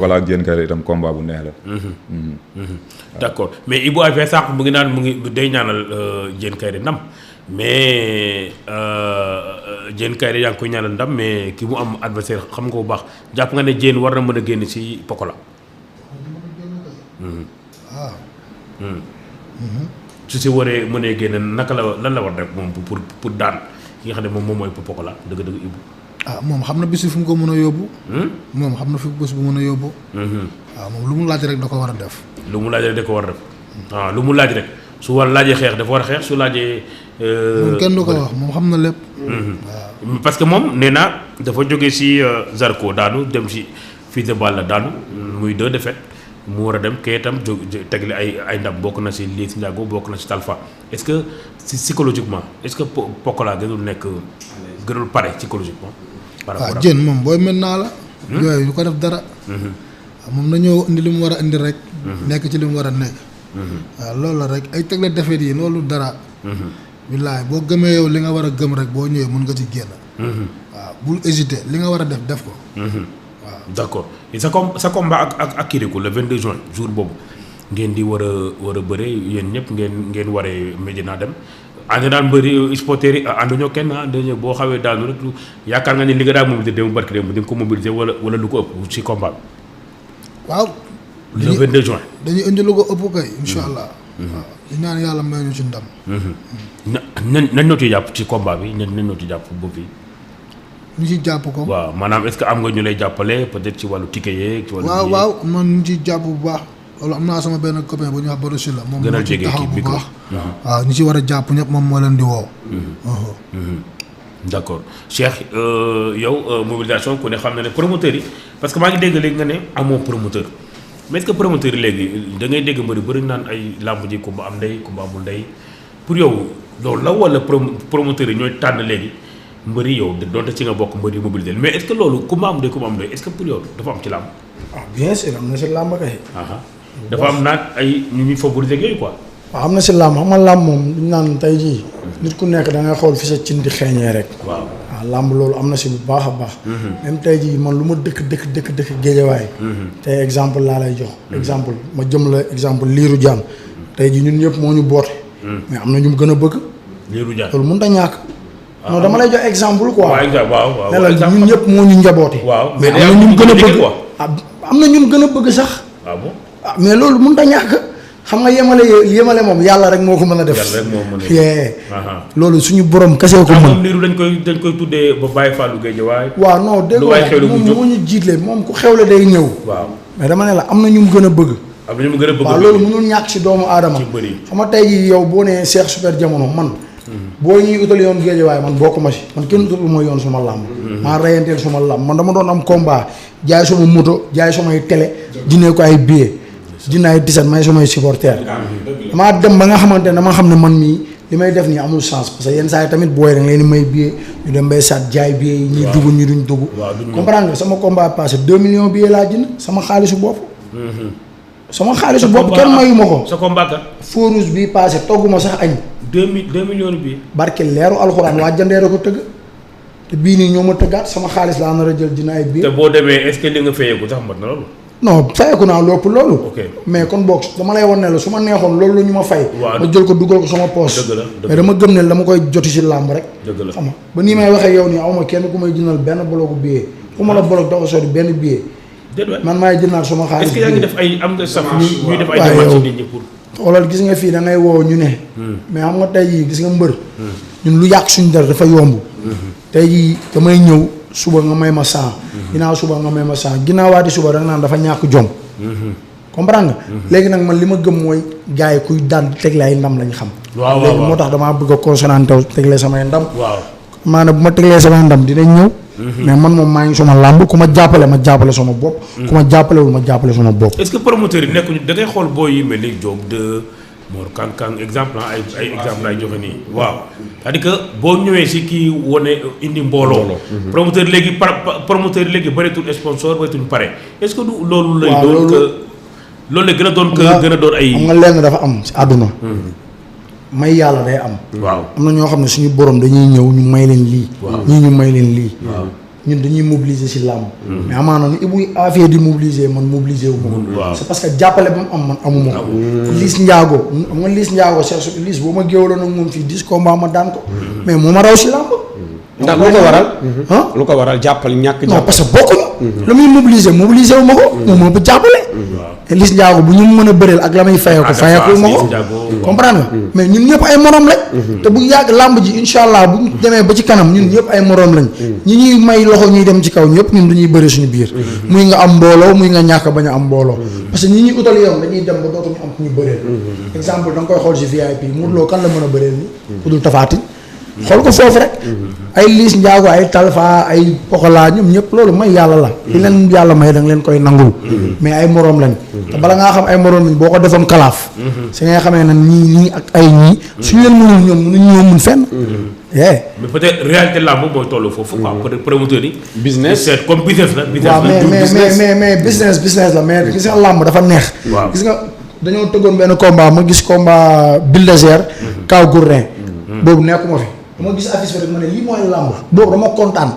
Pokola ak Diène Kaïré itam combat bu neex la. d'accord mais Ibou Afia sànq mu ngi naan mu ngi day ñaanal Diène Kaïré ndam mais Diène Kaïré yaa ngi koy ñaanal ndam mais ki mu am adversaire xam nga bu baax jàpp nga ne Diène war na mën a génn ci Pokola. waaw. su si waree mënee génn naka la lan la war def moom pour daan ki nga xam ne moom mooy Pokola dëgg-dëgg Ibou. moom xam na bis fu mu ko mën a yóbbu. moom xam na fi bés bu mën a yóbbu. waaw moom lu mu laaj rek da ko war a def. lu mu laaj rek da ko war a def waaw lu mu laaj rek su war laajee xeex dafa war a xeex su laajee. moom kenn du ko wax moom xam na lépp. waaw parce que moom nee naa dafa jógee si Zarko daanu dem si Fils de Balla daanu muy 2 défaites mu war a dem kay itam tegle ay ndam bokk na si Liss Ndiago bokk na si Talfa est-ce que si psychologiquement est-ce que Pokola gënul pare psychologiquement. par rapport ak Diène moom booy maintenant la. yooyu du ko def dara. waaw moom nañoo indi li mu war a indi rek. nekk ci li mu war a nekk. waaw loolu la rek ay tegle defet yi loolu dara. billaay boo gëmee yow li nga war a gëm rek boo ñëwee mën nga ci génn. waaw bul hésiter li nga war a def ko. waaw d'accord sa combat ak Kirikou le 22 juin jour boobu ngeen di war a bëre yéen ñëpp ngeen waree Médina dem. en général mbëri sporteurs yi ànduñoo kenn dañu boo xawee daanu rek yaakaar nga ni li nga daa mobiliser démb barki démb di nga ko mobiliser wala lu ko ëpp ci combat bi. waaw. le 22 juin. dañuy indi lu ko ëpp kay. incha allah. waaw di ñaan yàlla may ñu ci ndam. nañ ñoo ciy jàpp ci combat bi nañ ñoo ciy jàpp boobu bi. ñu ci jàpp ko. waaw maanaam est-ce que am nga ñu lay jàppale peut-être ci wàllu ticket yeeg. ci wàllu waaw man ñu ciy jàpp bu baax. loolu am naa sama benn copain bu ñuy wax Barosi la. moom moo ci taxaw bu baax. waaw ñi ci war a jàpp ñëpp moom moo leen di woo. d'accord Cheikh yow mobilisation ku ne xam na ne promoteurs yi parce que maa ngi dégg léegi nga ne amoo promoteur mais est-ce que promoteurs yi léegi da ngay dégg mbëri bëri naan ay làmb ji ku ma am ndey ku ma amul ndey pour yow loolu la wala promoteurs yi ñooy tànn léegi mbëri yow donte ci nga bokk mbëri mobiliser mais est-ce que loolu ku ma am ndey ku ma am ndey est-ce que pour yow dafa am ci làmb. bien sûr am na si làmb kay. dafa am naag ay ñu ñuy favoriser yooyu quoi. waaw am na si làmb xam nga làmb moom duñ naan tey jii. nit ku nekk da ngay xool fi sa cin di xeeñee rek. waaw làmb loolu am na si bu baax a baax. même tey jii man lu ma dëkk géejawaay. tey exemple laa lay jox. exemple ma jëm la exemple Lirou Diane. tey jii ñun ñëpp moo ñu boote. mais am na ñu gën a bëgg. Lirou Diane loolu mënut a ñàkk. non dama lay jox exemple quoi. waaw ne la ñun ñëpp moo ñu njaboote. waaw mais am na ñu gën a bëgg am na ñu gën a bëgg sax. ah bon mais loolu mënut a ñàkk xam nga yemale moom yàlla rek moo ko mën a def. yàlla rek moo mën a loolu suñu borom kese ko mën. moom Lirou dañ koy tuddee ba Baye Fallou Guédiawaye. waaw non dégg nga moom moo ñu jiitle moom ku xewle day ñëw. waaw mais dama ne la am na ñu gën a bëgg. am na ñu gën a bëgg. waaw loolu mënul ñàkk si doomu aadama. ci bëri xam nga tey jii yow boo nee Cheikh Super Jamono man. boo ñuy utal yoon Guédiawaye man bokkuma si man kenn utal ma yoon suma làmb. maa reyanteel suma làmb man dama doon am combat jaay sama moto jaay samay télé jëndee ko ay billets jëndaay tiset may samay supporter damaa dem ba nga xamante ne dama xam ne man mii li may def nii amul chance parce que yenn saa yi tamit booy da nga leen di may billet ñu dem bay saat jaay billet yi ñuy dugg ñu duñ dugg comprendre nga sama combat passé 2 millions billet laa jënd sama xaalisu bopp kenn mayu ma ko sa combat ka feu rouge bi passé togguma sax añ 2 millions bi barke leeru alxuraan waa jandeere ko tëgg te bii nii ñoo ma tëggaat sama xaalis laa nar a jël dina ay billet te boo demee est-ce que li nga fayeeku sax mat na loolu non fayeeku naa lépp loolu. ok mais kon boog dama lay wan ne la su ma neexoon loolu la ñu ma fay. waaw ma jël ko dugal ko sama poche. dëgg la mais dama gëm ne dama koy joti si làmb rek. dëgg la xam nga ba nii may waxee yow nii awma kenn ku may jëndal benn bloc billet. ku ma la bloc dafa sori benn billet. déedéet man maay jëndaat sama xaalis. est-ce que yaa ngi def ay am nga sax ñuy def ay démarches nit ñi pour. xoolal gis nga fii da ngay woo ñu ne. mais xam nga tey jii gis nga mbër. ñun lu yàq suñu dara dafa yomb. tey jii damay ñëw suba nga may ma 100. ginnaaw suba nga may ma 100 ginnaawaati suba da nga naan dafa ñàkk jom. comprendre nga. léegi nag man li ma gëm mooy gars yi kuy daan tegle ay ndam lañ xam. waaw léegi moo tax damaa bëgg a concentré wu tegle samay ndam. waaw maanaam bu ma teglee samay ndam dinañ ñëw. mais man moom maa ngi sama làmb ku ma jàppale ma jàppale sama bopp. ku ma jàppalewul ma jàppale sama bopp. est-ce que promoteurs yi nekkuñu da ngay xool booy yi mel ni Diop de Mor Kang exemple ay exemple lay joxe nii waaw c'est-à-dire que boo ñëwee si kii wane indi mbooloo. promoteur léegi promoteur léegi bëreetul sponsor bëreetul pare est-ce que du loolu lay doon que loolu lay gën a doon que gën a doon ay. xam nga lenn dafa am si àdduna. may yàlla day am. waaw am na ñoo xam ne suñu borom dañuy ñëw ñu may leen lii. ñii ñu may leen lii. ñun dañuy mobiliser si làmb. mais amaana ni Ibou Afia di mobiliser man mobiliser wu ma ko. c'est parce que jàppale ba mu am man amuma ko. Liss Ndiago xam nga Liss Ndiago Liss boo ma géewaloon ak moom fii 10 combats ma daan ko. mais moo ma raw si làmb. ndax lu ko waral. lu ko waral jàppale ñàkk jàppale. non parce que bokkuñu. lu muy mobiliser wu ma ko. moom moo ba jàppale. te Liss Ndiago bu ñu mën a bëreel ak la may fayee ko fayeeku ma ko. comprendre nga mais ñun ñëpp ay morom lañ. te bu yàgg làmb ji incha allah bu ñu demee ba ci kanam ñun ñëpp ay morom lañ. ñi ñuy may loxo ñuy dem ci kaw ñëpp ñun dañuy bëri suñu biir. muy nga am mbooloo muy nga ñàkk bañ a am mbooloo. parce que ñi ñuy utal yoon dañuy dem ba dootuñu am ku ñu bëreel. exemple da nga koy xool si VIP Modou Lo kan la mën a bëreel ni ku dul Tapha Tine xool ko foofu rek ay Liss Ndiago ay Talfa ay Pokola ñoom ñëpp loolu may yàlla la li leen yàlla may da nga leen koy nangul mais ay moroom lañ te bala ngaa xam ay moroom lañ boo ko defoon kalaaf si ngay xamee ne ñii ak ay ñii suñu leen mënul ñoom mënuñ ñoo mun fenn mais peut-être réalité làmb mooy toll foofu quoi peut-être promoteur yi business c'est comme business la waaw mais business la mais gis nga làmb dafa neex gis nga dañoo tëggoon benn combat ma gis combat Bulldozer Kaw Gourdin boobu nekkuma fi dama gis affiche bi rek ma ne lii mooy làmb boobu dama kontaan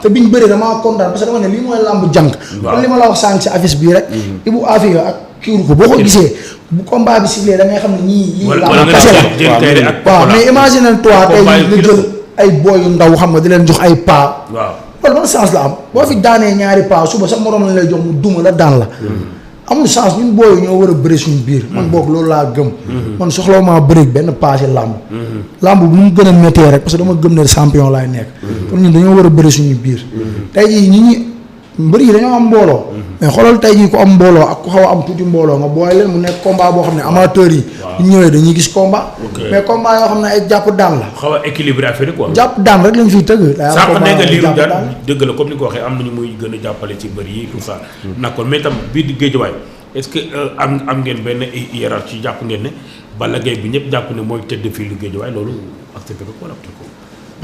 te biñ bëree damaa kontaan parce que dama ne lii mooy làmb jànk kon li ma la wax sànq si affiche bii rek Ibou Afia ak kiiru ko boo ko gisee bu combat bi sifflé da ngay xam ne ñii lii làmb kese la waaw mais imagine toi tey nga jël ay booy yu ndaw xam nga di leen jox ay paa loolu ban sens la am boo fi daanee ñaari paa suba sa morom lañ lay jox mu duma la daan la amul chance ñun booy ñoo war a bëri suñu biir man boog loolu laa gëm man soxla maa bëri benn passé làmb làmb bu mu gën a méttee rek parce que dama gëm ne champion laay nekk kon ñun dañoo war a bëri suñu biir tey jii ñi mbër yi dañoo am mbooloo mais xoolal tey jii ku am mbooloo ak ku xaw a am tuuti mbooloo nga booy leen mu nekk combat boo xam ne amateurs yi bu ñëwee dañuy gis combat mais combat yoo xam ne ay jàpp daan la xaw a équilibré affaire quoi jàpp daan rek lañ fiy tëgg sànq nee nga liiru daan dëgg la comme ni ko waxee am nañu muy gën a jàppale ci bëri yi tout ça d'accord mais tam bii di Guédiawaye est-ce que am ngeen benn hiérarchie ci jàpp ngeen ne Balla Gaye bi ñëpp jàpp ne mooy tête de file Guédiawaye loolu accepté ko wala accepté ko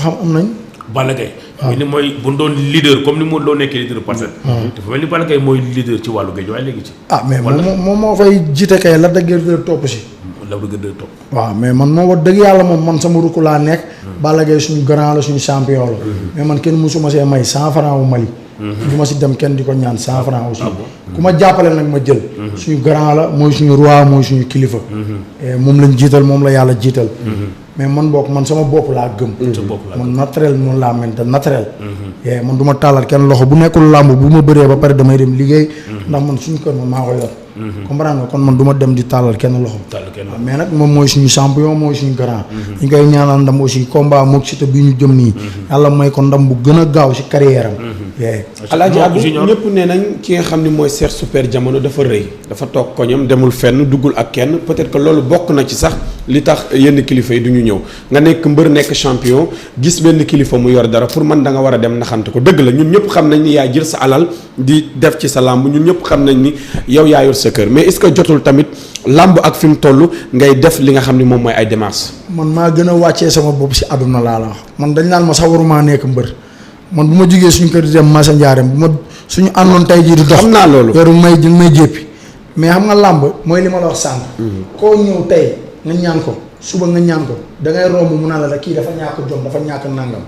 xam am nañ Balla Gaye ni mooy bu doon leader comme ni mu loo nekkee leader Parcelles dafa mel ni Balla Gaye mooy leader ci wàllu Guédiawaye léegi ci mais moom moo fay jiite kay la dëgg topp si la dëgg topp waaw mais man moo wax dëgg yàlla moom man sama rukk laa nekk Balla Gaye suñu grand la suñu champion la mais man kenn musuma see may 100 francs wu Mali du ma si dem kenn di ko ñaan 100 francs aussi ku ma jàppale nag ma jël suñu grand la mooy suñu roi mooy suñu kilifa moom lañ jiital moom la yàlla jiital mais man bokk man sama bopp laa gëm man naturel moom laa mel te naturel man du ma tàllal kenn loxo bu nekkul làmb bu ma bëree ba pare damay dem liggéey ndax man suñu kër man maa ko yor comprendre nga kon man du ma dem di tàllal kenn loxo mais nag moom mooy suñu champion mooy suñu grand ñu koy ñaanal ndam aussi combat mook Siteu bi ñu jëm nii yàlla may ko ndam bu gën a gaaw si carrière am Alaaji Abdou ñëpp nee nañ ki nga xam ne mooy Cheikh Super Diamono dafa rëy dafa toog koñam demul fenn duggul ak kenn peut-être que loolu bokk na ci sax li tax yenn kilifa yi du ñu ñëw nga nekk mbër nekk champion gis benn kilifa mu yor dara pour man da nga war a dem naxante ko dëgg la ñun ñëpp xam nañ ni yaa jël sa alal di def ci sa làmb ñun ñëpp xam nañ ni yow yaa yor sa kër mais est-ce que jotul tamit làmb ak fi mu toll ngay def li nga xam ne moom mooy ay démarches. man maa gën a wàccee sama bopp si àdduna laa la wax man dañ naan ma sax waruma nekk mbër man bu ma jugee suñu kër di dem Massa Ndiarème bu ma suñu àndoon tey jii di dox. xam naa loolu yoru may jéppi mais xam nga làmb mooy li ma la wax sànq. koo ñëw tey nga ñaan ko suba nga ñaan ko da ngay romb mu naan la kii dafa ñàkk jom dafa ñàkk nangam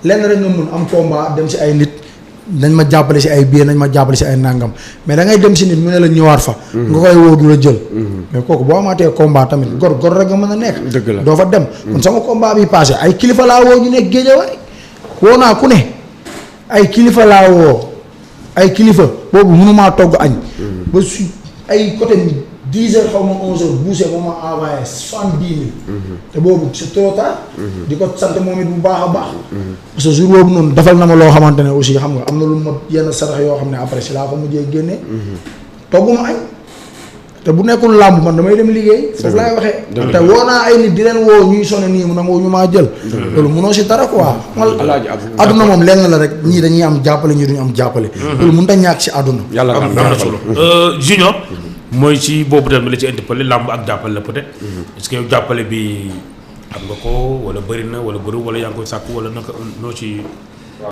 lenn rek nga mun am combat dem si ay nit nañ ma jàppale si ay biir nañ ma jàppale si ay nangam mais da ngay dem si nit mu ne la ñëwaat fa. nga koy woo du la jël. mais kooku boo amaatee combat tamit gor rek nga mën a nekk. dëgg la doo fa dem. kon sama combat bi passé ay kilifa laa woo ñu nekk Guédiawaye woo naa ku ne. ay kilifa laa woo ay kilifa boobu mënumaa togg añ ba su ay côté 10 heures xaw ma 11 heures buuse moo ma envoyé 70 000 te boobu c'est trop tard di ko sant moom it bu baax a baax parce que jour boobu noonu defal na ma loo xamante ne aussi xam nga am na lu ma yenn sarax yoo xam ne après si laa ko mujjee génnee togguma añ te bu nekkul làmb man damay dem liggéey foofu laay waxee te woo naa ay nit di leen woo ñuy sonné nii mu nangoo ñu maa jël loolu mënoo si dara quoi adduna moom lenn la rek ñii dañuy am jàppale ñii duñu am jàppale loolu mënut a ñàkk si adduna yàlla am na solo Junior mooy ci boobu tamit la ci interpellé làmb ak jàppale la peut-être est-ce que yow jàppale bi am nga ko wala bëri na wala bëri wala yaa ngi koy sàkku wala naka noo ci